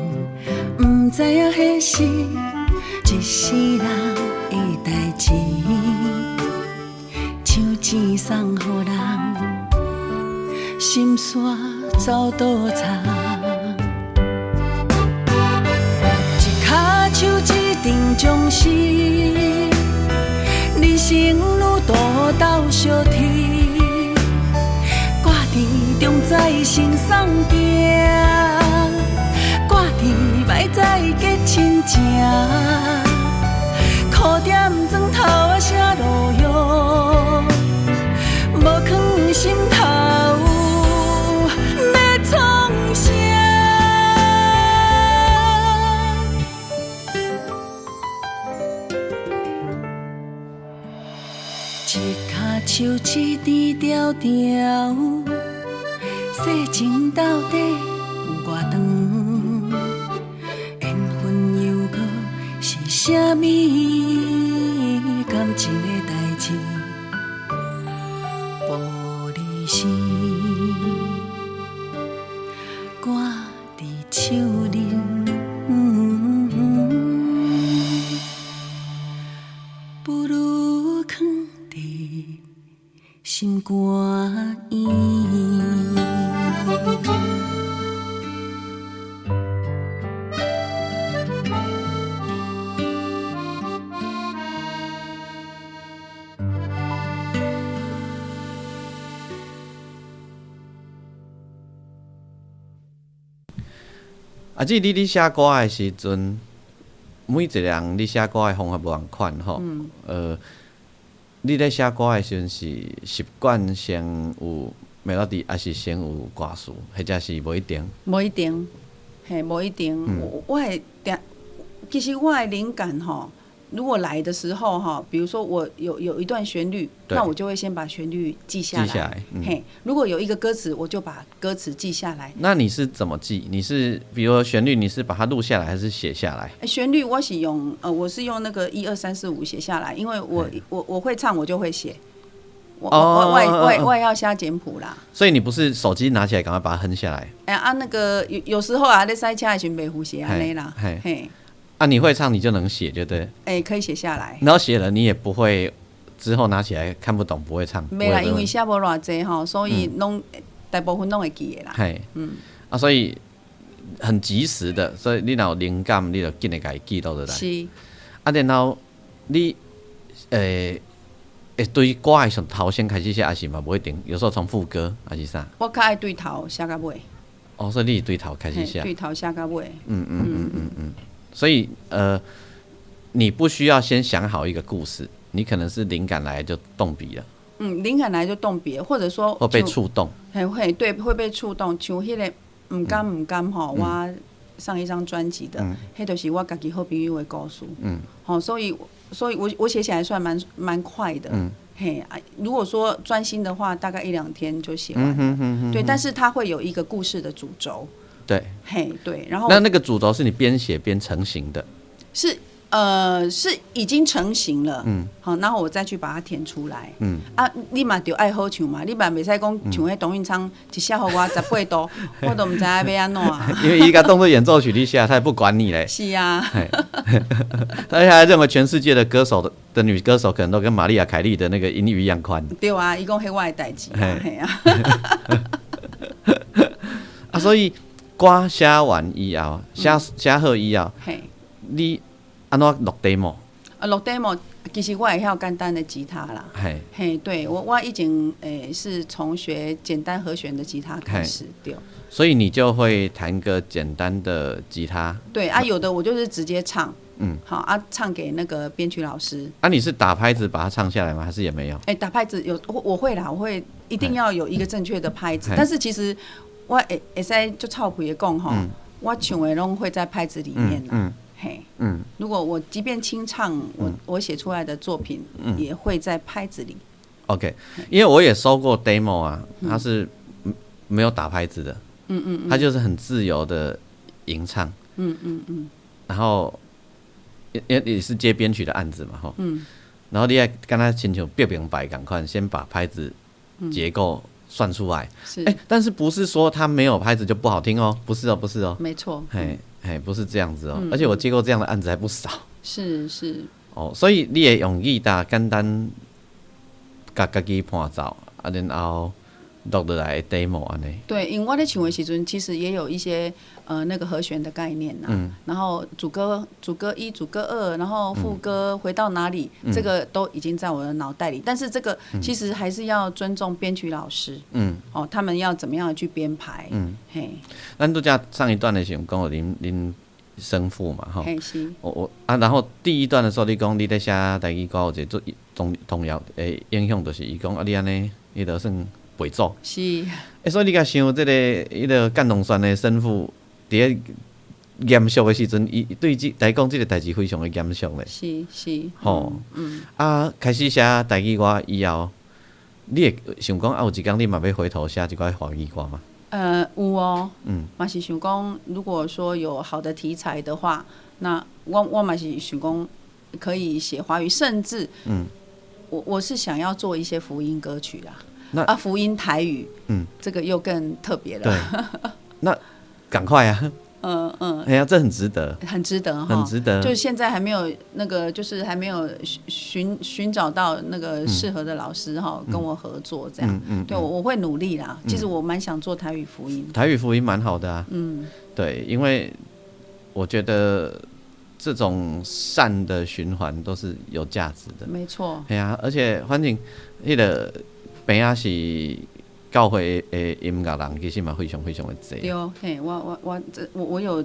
D: 毋知影彼是一世人的代誌。手指送予人，心煞走倒藏。一跤手指定終身。人生路途斗相天，看天中在心送定，看天歹再结親情，苦踮砖頭仔寫路用，無囥心頭，欲創啥？一跤手指甜条條，世情到底有偌長？緣分又閣是啥物星，挂伫树林，不如囥伫心肝圆。
A: 啊，姊，你咧写歌的时阵，每一个人你写歌的方法无仝款吼。你咧写歌的时阵是习惯先有 melody，还是先有歌词，或者是无一定？
B: 无一定，嘿，无一定。我会定，其实我的灵感吼，如果来的时候哈，比如说我有一段旋律，那我就会先把旋律记下来。
A: 记下来，
B: 嘿，如果有一个歌词，我就把歌词记下来。
A: 那你是怎么记？你是比如说旋律，你是把它录下来还是写下来？
B: 旋律我是用我是用那个1 2 3 4 5写下来，因为我会唱，我就会写。我要写简谱啦。
A: 所以你不是手机拿起来赶快把它哼下来？
B: 欸啊，那个有时候啊，咧塞车的时阵袂赴写按呢啦，嘿。
A: 啊，你会唱你就能写，就对。
B: 欸，可以写下来。
A: 然后写了你也不会之后拿起来看不懂，不会唱。
B: 没啦，因为写无偌济吼，所以拢大部分拢会记得啦。
A: 嘿，啊，所以很及时的，所以你若有灵感，你就紧的共伊记录落来。
B: 是。
A: 啊，然后你会对歌的从头先开始写，还是嘛无一定？有时候从副歌还是啥？
B: 我较爱对头写到尾。
A: 哦，所以你是对头开始写。
B: 对头写到尾。
A: 所以你不需要先想好一个故事，你可能是灵感来就动笔了。
B: 灵感来就动笔，或者说
A: 会被触动。
B: 会，对，会被触动。像那个毋甘毋甘吼，我上一张专辑的，彼就是我家己好朋友的故事。好，所以我写起来算蛮快的。嘿，如果说专心的话，大概1-2天就写完了。对，但是它会有一个故事的主轴。
A: 对，
B: 嘿，对，然后
A: 那个主轴是你边写边成型的，
B: 是是已经成型了，好，然后我再去把它填出来，啊，你嘛就爱好唱嘛，你嘛袂使讲像彼董运昌一写予我18度，我都毋知影欲按怎啊。
A: 因为伊共当作演奏曲你写，他也不管你嘞。
B: 是啊，
A: 而且还认为全世界的歌手的女歌手可能都跟玛丽亚凯莉的那个音域一样宽。
B: 对啊，伊讲彼我的代志，嘿啊。
A: 啊，所以。歌写完以后，写好以后，你按怎录 demo？
B: 啊，录 demo 其实我会晓简单的吉他啦。嘿，对，我以前是从学简单和弦的吉他开始，对。
A: 所以你就会弹个简单的吉他。
B: 对啊，有的我就是直接唱，好啊，唱给那个编曲老师。
A: 啊，你是打拍子把它唱下来吗？还是也没有？
B: 欸，打拍子有，我会啦，我会一定要有一个正确的拍子，但是其实。我会使足臭屁的讲吼，我唱的拢会在拍子里面啦，嘿，如果我即便清唱，我写出来的作品也会在拍子里。
A: OK，因为我也收过 demo 啊，他是没有打拍子的，他就是很自由的吟唱，然后也是接编曲的案子嘛，吼，然后你爱跟他亲像变明白仝款，先把拍子结构算出来，
B: 是，
A: 但是不是说他没有拍子就不好听哦？不是哦，不是哦，
B: 没错，
A: 嘿，嘿，不是这样子哦。而且我接过这样的案子还不少，
B: 是是，
A: 哦，所以你会用吉他简单，共家己伴奏，啊，然后录落来 demo 按呢。
B: 对，因为我咧唱的时阵，其实也有一些那个和弦的概念呐，然后主歌1、主歌2，然后副歌回到哪里，这个都已经在我的脑袋里。但是这个其实还是要尊重编曲老师，哦，他们要怎么样去编排，嘿。
A: 咱拄才上一段的时阵讲到恁生父嘛，吼，
B: 是。
A: 我啊，然后第一段的时候，你讲你咧写台语歌有一个最重要的影响，就是伊讲啊，你按呢，彼就算袂祖。
B: 是。
A: 所以你共想这个彼个干龙山的生父，伫咧严肃的时阵，伊对这来讲这个代志非常的严肃咧。
B: 是是。
A: 吼，啊，开始写台语歌以后，你会想讲啊，有一工你嘛欲回头写一寡华语歌吗？
B: 有哦，嘛是想讲，如果说有好的题材的话，那我嘛是想讲可以写华语，甚至，我是想要做一些福音歌曲啦。
A: 那
B: 啊，福音台语，这个又更特别了。
A: 对，那赶快啊！哎呀，这很值得，
B: 很值得哈，
A: 很值得。
B: 就是现在还没有那个，就是还没有寻找到那个适合的老师哈，跟我合作这样。对，我会努力啦。其实我蛮想做台语福音。
A: 台语福音蛮好的啊。对，因为我觉得这种善的循环都是有价值的。
B: 没错。
A: 对啊，而且反正彼个边仔是教会的音乐人，其实嘛非常非常的济。
B: 对，嘿，我我我这我我有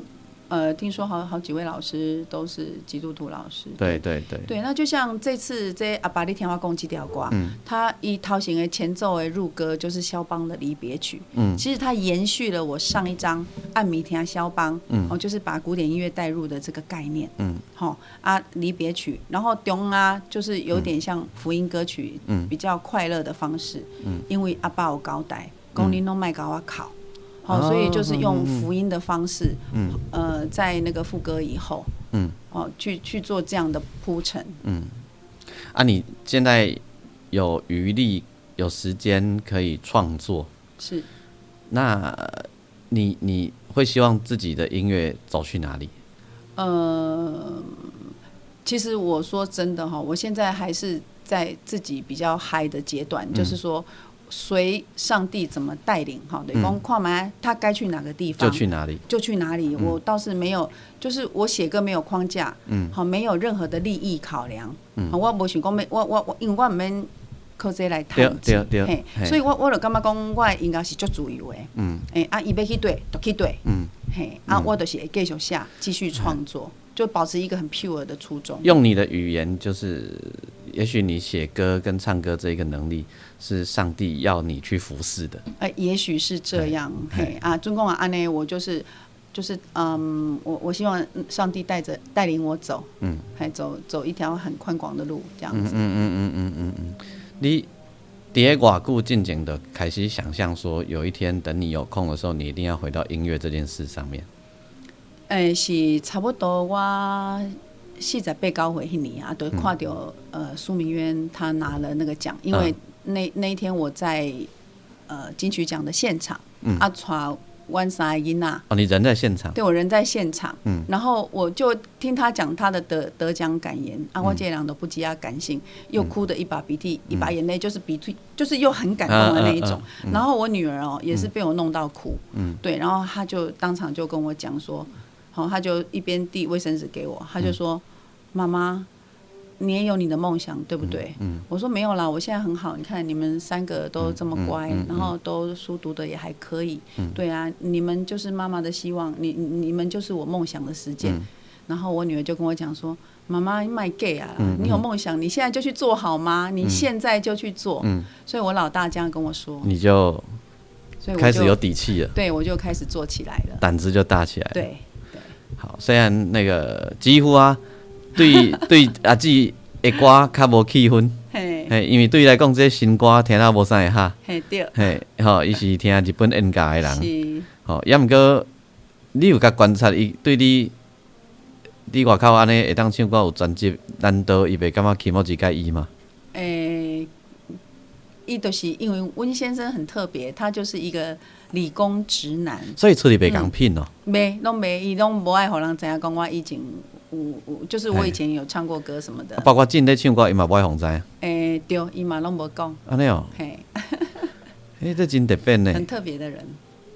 B: 听说好几位老师都是基督徒老师。对，那就像这次这阿爸你听我讲这条歌，他伊头前的前奏的入歌就是肖邦的离别曲。其实它延续了我上一张暗暝听肖邦，哦，就是把古典音乐带入的这个概念。好啊，离别曲，然后中啊，就是有点像福音歌曲，比较快乐的方式。因为阿爸有交代，讲恁拢莫共我哭。好，所以就是用福音的方式，在那个副歌以后，哦，去做这样的铺陈。
A: 啊，你现在有余力、有时间可以创作，那你会希望自己的音乐走去哪里？
B: 其实我说真的哈，我现在还是在自己比较 high 的阶段，就是说随上帝怎么带领哈，对，讲看覓他该去哪个地方
A: 就去哪里，
B: 就去哪里。我倒是没有，就是我写歌没有框架，好，没有任何的利益考量，我无想讲欲，我我我，因为我毋免靠这来趁钱，嘿，所以我就感觉讲，我的音乐是足自由的，欸啊，伊欲去佗就去佗，嘿，啊，我就是会继续写，继续创作，就保持一个很 pure 的初衷。
A: 用你的语言，就是也许你写歌跟唱歌这一个能力，是上帝要你去服侍的。
B: 也许是这样，嘿啊，准讲啊，按呢，我就是我希望上帝带领我走，还走一条很宽广的路，这样子。
A: 你伫咧偌久进前就开始想象说，有一天等你有空的时候，你一定要回到音乐这件事上面。
B: 欸，是差不多我48、9岁彼年啊，就看著苏明渊他拿了那个奖，因为那一天我在金曲奖的现场，啊，𤆬阮三个囡仔。
A: 哦，你人在现场？
B: 对，我人在现场。然后我就听他讲他的得奖感言，啊，我这个人都不止啊感性，又哭的一把鼻涕一把眼泪，就是鼻涕，就是又很感动的那一种。然后我女儿哦，也是被我弄到哭。对，然后他就当场就跟我讲说，好，他就一边递卫生纸给我，他就说：“妈妈，你也有你的梦想，对不对？”我说没有啦，我现在很好。你看你们三个都这么乖，然后都书读的也还可以。对啊，你们就是妈妈的希望，你们就是我梦想的实践。然后我女儿就跟我讲说：“妈妈，莫假啊，你有梦想，你现在就去做好吗？你现在就去做。”所以，我老大这样跟我说，
A: 你就开始有底气了。
B: 对，我就开始做起来了，
A: 胆子就大起来了。
B: 对对。
A: 好，虽然那个几乎啊，对对阿姊的歌较无气氛，嘿，因为对伊来讲，这新歌听了无啥会哈，嘿，吼，伊是听日本演歌的人，吼，抑毋过你有共观察伊对你，你外口按呢会当唱歌有专辑，难道伊袂感觉気持ち佮意吗？
B: 欸，伊就是因为阮先生很特别，他就是一个理工直男，
A: 所以出去袂共品哦。
B: 袂，拢袂，伊拢无爱予人知影讲我以前有，就是我以前有唱过歌什么的。
A: 包括进咧唱歌，伊嘛无爱予知。
B: 欸，对，伊嘛拢无讲。
A: 按呢哦。
B: 嘿。
A: 欸，这真特别呢。
B: 很特别的人。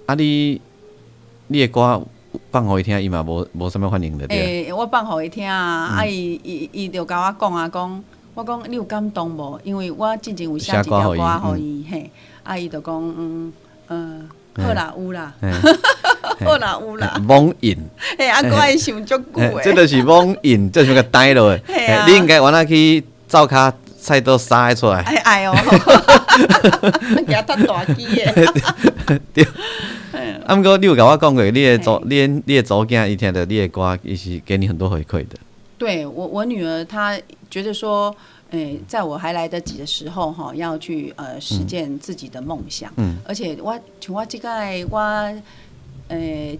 A: 啊你，你的歌放予伊听，伊嘛无啥物反应的。
B: 欸，我放予伊听啊，啊伊伊伊就共我讲啊，讲我讲你有感动无？因为我进前有写一条歌予伊，嘿，啊伊就讲嗯嗯。好啦，有啦，好啦，有啦。
A: 罔应，
B: 嘿，啊，阁爱想足久的。
A: 这就是罔应，这是个呆落的。你应该原来去灶跤菜刀杀出来。
B: 哎哎哦，举较大支的。
A: 对。啊，毋过你有共我讲过，你的查某囝伊听著你的歌，伊是给你很多回馈的。
B: 对我，我女儿她觉得说，欸，在我还来得及的时候，哈，要去实践自己的梦想。而且我像我这摆我，欸，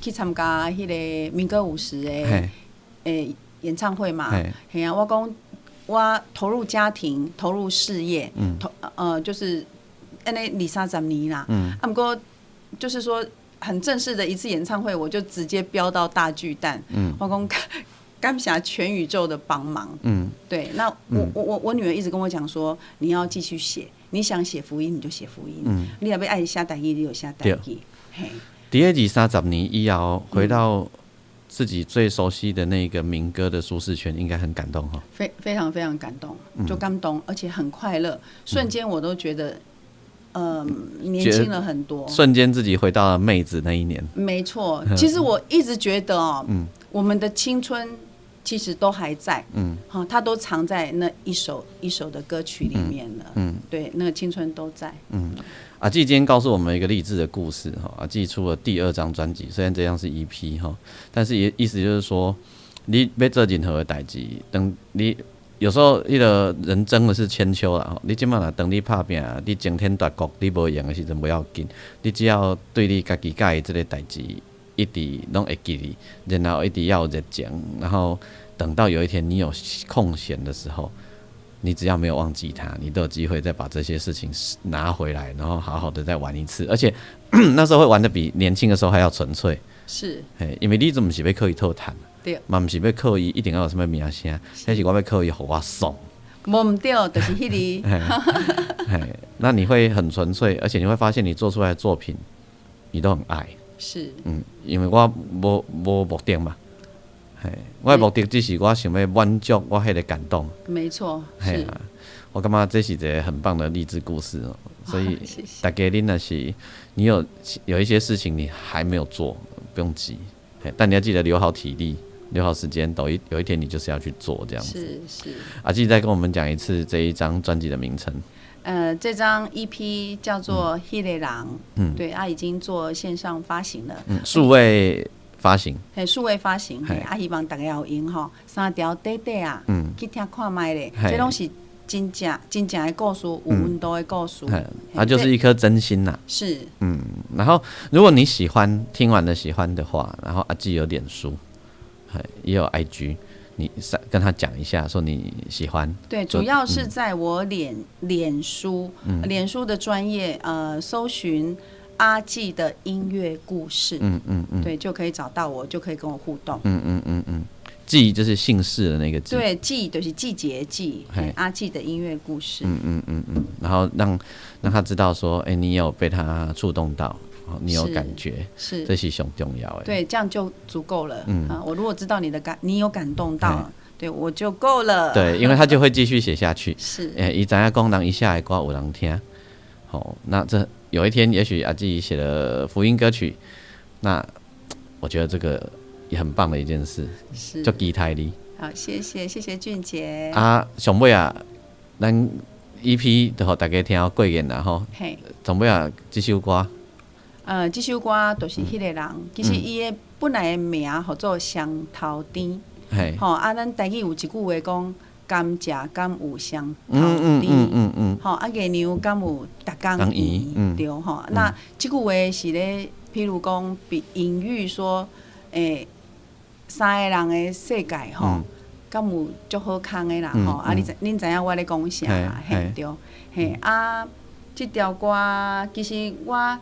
B: 去参加彼个民歌50的演唱会嘛，嘿啊，我讲我投入家庭，投入事业，就是按呢二三十年啦。啊，毋過就是說很正式的一次演唱會，我就直接飆到大巨蛋。我講感謝全宇宙的幫忙。對，那我女兒一直跟我講說，你要繼續寫，你想寫福音你就寫福音，你若欲愛寫台語你就寫台語。嘿，
A: 佇咧二三十年以後，回到自己最熟悉的那個民歌的舒適圈，應該很感動哈。
B: 非常非常感動，就感動，而且很快樂，瞬間我都覺得，年輕了很多。
A: 瞬間自己回到了妹子那一年。
B: 沒錯，其實我一直覺得哦，我們的青春其實都還在，好，它都藏在那一首一首的歌曲裡面了。對，那個青春都在。
A: 阿紀今天告訴我們一個勵志的故事哈。阿紀出了第二張專輯，雖然這張是 EP 哈，但是也意思就是說，你欲做任何的代誌，當你有時候彼個人爭的是千秋啦。你這擺若當你拍拚，你驚天奪國，你無閒的時陣無要緊，你只要對你家己佮意這個代誌，一直攏會記得，然後一直要有熱情，然後等到有一天你有空閒的時候，你只要沒有忘記他，你都有機會再把這些事情拿回來，然後好好的再玩一次，而且那時候會玩得比年輕的時候還要純粹。嘿，因為你這毋是欲靠伊討趁，嘛毋是欲靠伊一定要有啥物名聲，彼是我欲靠伊予我爽。
B: 無毋對，就是彼个。
A: 嘿，那你會很純粹，而且你會發現你做出來的作品，你都很愛。因為我無目的嘛。嘿，我的目的只是我想欲滿足我彼個感動。
B: 沒錯，
A: 是。啊，我感覺這是一個很棒的勵志故事哦。所以大家恁若是你有一些事情你還沒有做，不用急，但你要記得留好體力，留好時間，等有一天你就是要去做這樣子。阿紀再跟我們講一次這一張專輯的名稱。
B: 這張 EP 叫做《彼个人》，對，啊，已經做線上發行了。
A: 數位發行。
B: 嘿，數位發行，嘿，啊，希望大家有閒吼，三條短短啊，去聽看覓咧，這攏是真正真正的故事，有溫度的故事。
A: 它就是一顆真心吶。然後如果你喜歡，聽完了喜歡的話，然後阿紀有臉書，也有 IG。你跟他講一下，說你喜歡。
B: 對，主要是在我臉書，臉書的專頁，搜尋阿紀的音樂故事，對，就可以找到我，就可以跟我互動。
A: 紀就是姓氏的那個紀。
B: 對，紀就是季節季，阿紀的音樂故事。
A: 然後讓他知道說，哎，你有被他觸動到。你有感覺，這是上重要的。
B: 對，這樣就足夠了。啊，我如果知道你的感，你有感動到，對我就夠了。
A: 對，因為他就會繼續寫下去。伊知影講人伊寫的歌有人聽，好，那這有一天，也許阿紀寫了福音歌曲，那我覺得這個也很棒的一件事。就期待你。
B: 好，謝謝，謝謝俊傑。
A: 啊，上尾啊，咱 EP 就予大家聽過癮啦吼。上尾啊，這首歌。
B: 這首歌就是彼个人，其實伊的本來的名號做雙頭甜。吼，啊，咱台語有一句話講，甘蔗敢有雙頭甜？吼，啊，月娘敢有逐工圓？對吼。那這句話是咧，譬如講，比隱喻說，三个人的世界吼，敢有足好康的啦吼？啊，你知恁知影我咧講啥啦？嘿，對，嘿啊，這條歌其實我，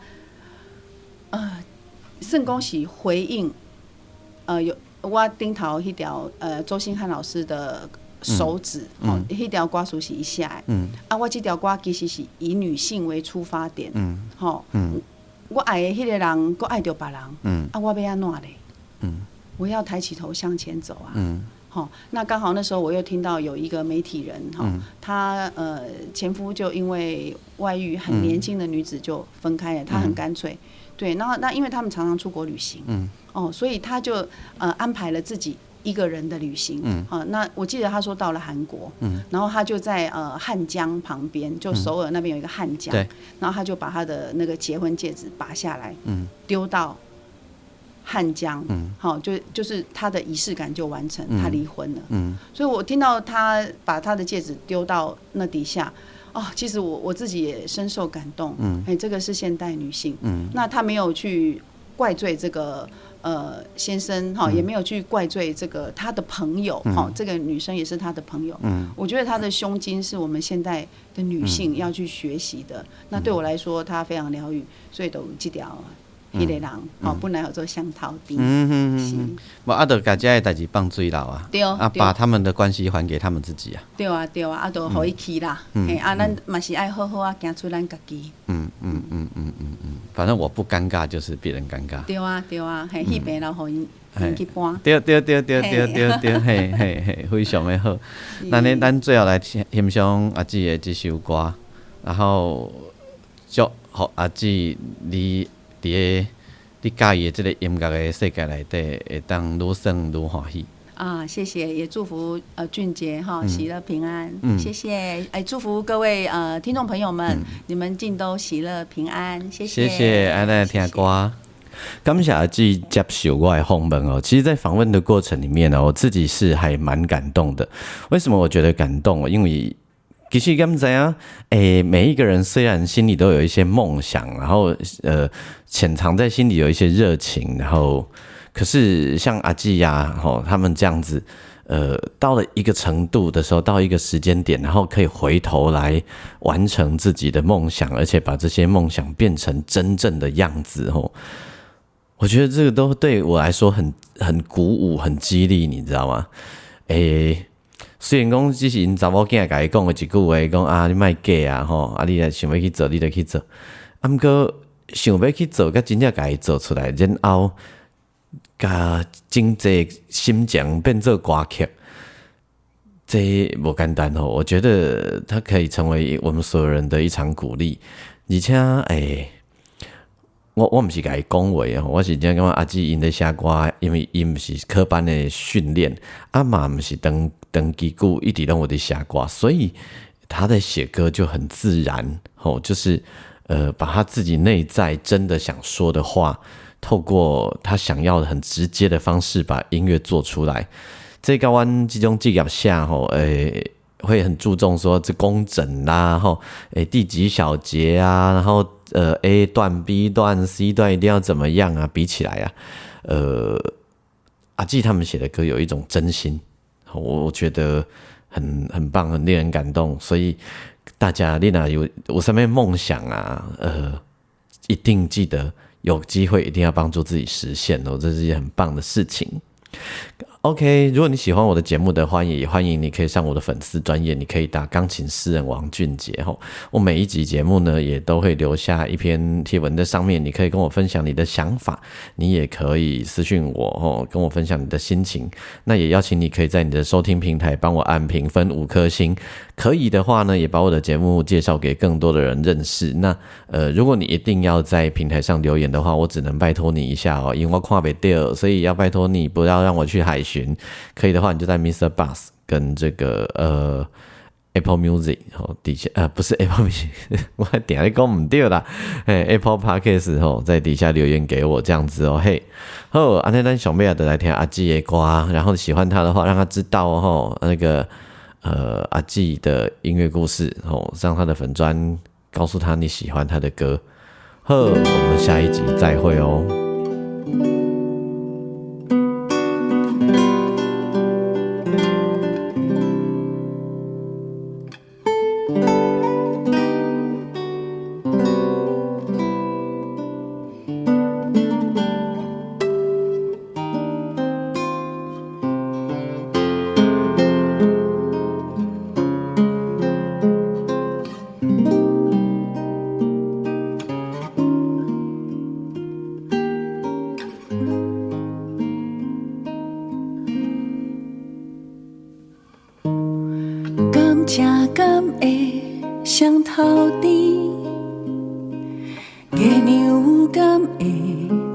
B: 算講是回應，有我頂頭彼條周興漢老師的手指，吼，彼條歌詞是伊寫的，啊，我這條歌其實是以女性為出發點，吼，我愛的彼个人，閣愛著別人，啊，我欲按怎咧？我要抬起頭向前走啊，吼，那剛好那時候我又聽到有一個媒體人，哈，他前夫就因為外遇，很年輕的女子就分開了，他很乾脆。對，然後那因為他們常常出國旅行，哦，所以他就安排了自己一個人的旅行，好，那我記得他說到了韓國，然後他就在漢江旁邊，就首爾那邊有一個漢江，然後他就把他的那個結婚戒指拔下來，丟到漢江，好，就是他的儀式感就完成，他離婚了，所以我聽到他把他的戒指丟到那底下。哦，其實我自己也深受感動。哎，這個是現代女性。那她沒有去怪罪這個先生哈，也沒有去怪罪這個他的朋友哈，這個女生也是他的朋友。我覺得他的胸襟是我們現代的女性要去學習的。那對我來說，他非常療癒，所以都這條彼個人，吼，本來叫做雙頭甜。是。
A: 無啊，就共這个代誌放水流啊，
B: 對
A: 啊，把他們的關係還給他們自己啊。
B: 對啊，對啊，啊，就予伊去啦。嘿，啊，咱嘛是愛好好啊，行出咱家己。
A: 反正我不尷尬，就是別人尷尬。
B: 對啊，對啊，嘿，彼邊留予𪜶去搬。
A: 對對對對對對對，嘿嘿嘿，非常的好。那呢，咱最後來欣賞阿姊的這首歌，然後祝福阿姊你佇个你佮意的這个音樂的世界內底，會當愈耍愈歡喜。
B: 啊，謝謝，也祝福俊傑哈喜樂平安，謝謝，哎，祝福各位聽眾朋友們，你們盡都喜樂平安，謝謝。
A: 謝謝，按呢聽歌。感謝阿姊接受我的訪問哦。其實，在訪問的過程裡面呢，我自己是還蠻感動的。為什麼我覺得感動？因為其實敢知影？每一個人雖然心裡都有一些夢想，然後潛藏在心裡有一些熱情，然後可是像阿姊呀，吼他們這樣子，到了一個程度的時候，到一個時間點，然後可以回頭來完成自己的夢想，而且把這些夢想變成真正的樣子，吼，我覺得這個都對我來說很鼓舞、很激勵，你知道嗎？雖然講只是𪜶查某囝共伊講的一句話，講啊，你莫假啊，吼，啊，你若想欲去做，你就去做。啊，毋過想欲去做，佮真正共伊做出來，然後共整個心情變做歌曲，這無簡單吼。我覺得它可以成為我們所有人的一場鼓勵，而且我毋是共伊講話哦，我是真感覺阿姊𪜶咧寫歌，因為𪜶毋是科班的訓練，啊嘛毋是長長期久一直攏有佇寫歌，所以他在寫歌就很自然，吼，就是把他自己內在真的想說的話，透過他想要的很直接的方式把音樂做出來。這佮阮這種職業寫吼，會很注重說這工整啦，吼，第幾小節啊，然後A 段、B 段、C 段一定要怎麼樣啊？比起來啊，阿姊他們寫的歌有一種真心，我覺得很棒，很令人感動。所以大家你若有啥物夢想啊，一定記得有機會一定要幫助自己實現哦，這是一件很棒的事情。OK，如果你喜歡我的節目的話，也歡迎你可以上我的粉絲專頁，你可以打鋼琴詩人王俊傑吼。我每一集節目呢，也都會留下一篇貼文在上面，你可以跟我分享你的想法，你也可以私訊我吼，跟我分享你的心情。那也邀請你可以在你的收聽平台幫我按評分5顆星，可以的話呢，也把我的節目介紹給更多的人認識。那如果你一定要在平台上留言的話，我只能拜託你一下哦，因為我看不到，所以要拜託你不要讓我去海巡。可以的話，你就在 MixerBox 跟這個Apple Music 吼底下，不是 Apple Music，我還定咧講毋對啦。嘿，Apple Podcast 吼在底下留言給我這樣子哦。嘿，好，按呢咱上尾啊，就來聽阿姊的歌，然後喜歡他的話，讓他知道哦，那個阿姊的音樂故事吼，上他的粉專，告訴他你喜歡他的歌。好，我們下一集再會哦。
D: 敢會雙頭甜？月娘敢會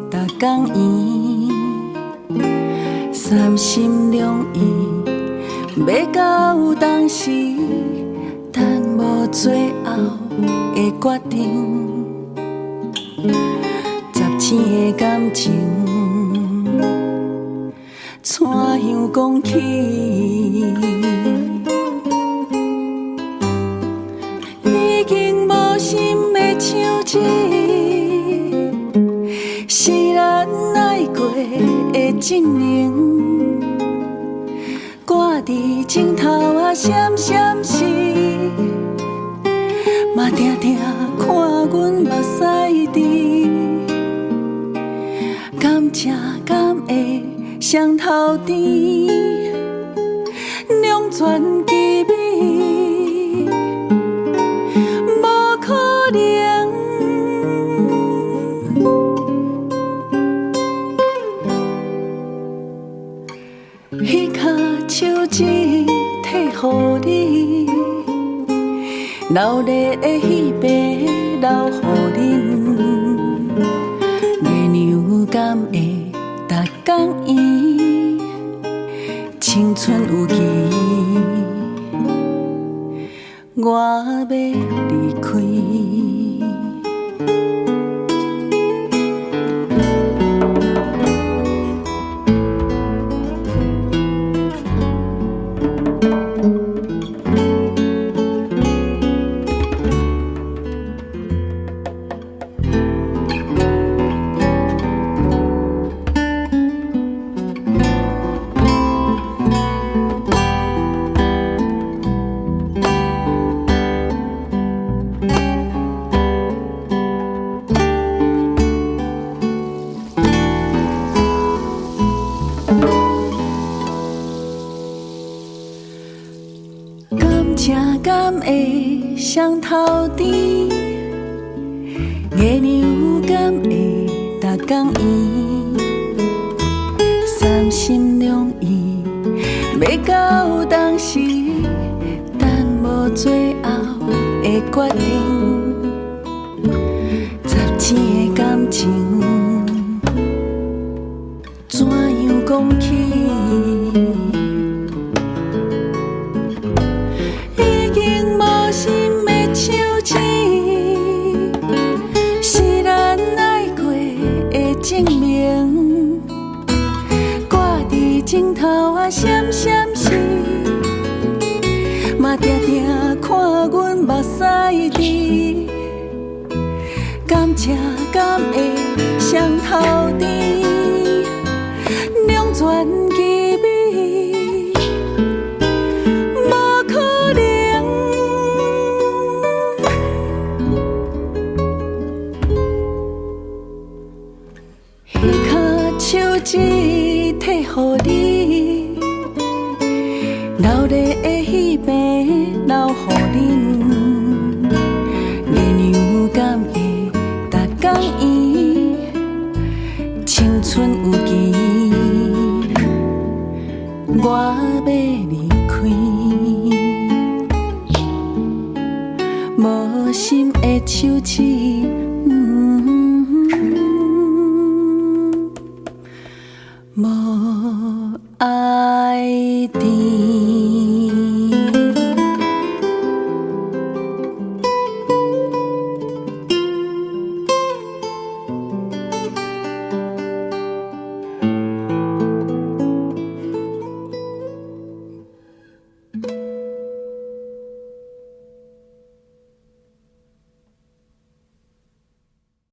D: 逐工圓？三心兩意欲到當時，等無最後的決定。十醒的感情，怎樣講起？已經無心的手指，是咱愛過證明，掛佇枕頭仔閃閃時，嘛定定看阮目屎滴，感情敢會雙頭甜，兩全其美，無可能。彼跤手指退予你，鬧熱的彼暝留予恁。月娘敢會逐工圓？青春有期，我欲離開。感情敢會雙頭甜？月娘敢會逐工圓？三心兩意欲到當時，等無最後的決定。十錢的感情，怎樣講起？已經無心的手指，是咱愛過的證明。掛佇枕頭仔閃閃時，嘛定定看阮目屎滴。感情敢會雙頭甜？兩全其美，無可能。彼跤手指退予你，鬧熱的彼暝留予恁。